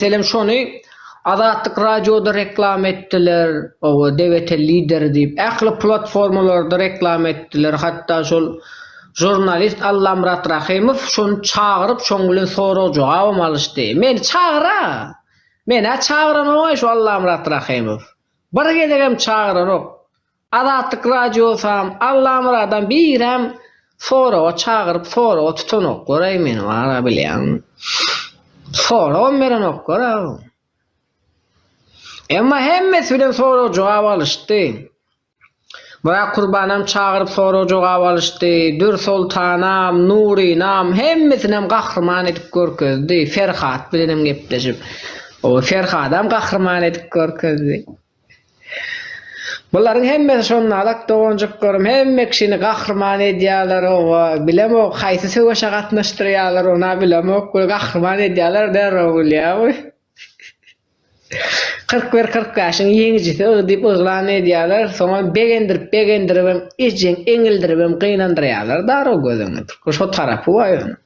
Meselem şony Azatlyk radioda reklama etdiler, oba DWT lideri diýip, ähli platformalarda reklama etdiler, hatda şol žurnalist Allamyrat Rahymow şony çagyryp şoň bilen sorag-jogabam alyşdy. Meni çagyra! Menä çagyranok-aý şu Allamyrat Rahymow. Bir gezegem çagyranok. Azatlyk Radiosam, Allamyradam birem soraga çagyryp soraga tutanoklar-aý meni bar-a bilýäňmi. Soragam berenoklar-a. Emma hemmesi bilen sorag-jogap alyşdy. Myrat Kurbanam çagyryp sorag-jogap alyşdy, Dürsoltanam, Nurynam hemmesinem gahryman edip görkezdi, Ferhat bilenem gepleşip. O Ferhadam gahryman edip görkezdi. Bularyň hemmesi şondalak doganjyklarym hemme kişini gahryman edýärler oba bilemok haýsy söweşe gatnaşdyrýarlar ona bilemok we gahryman edýärler derrew bilýämi. 41 45-iň ýeňijisi yg diýip yglan edýärler soňam begendirip begendiribem ejeň eňildiribem gynandyrýarlar darrow göz öňüne şo tarapy bar ýöne.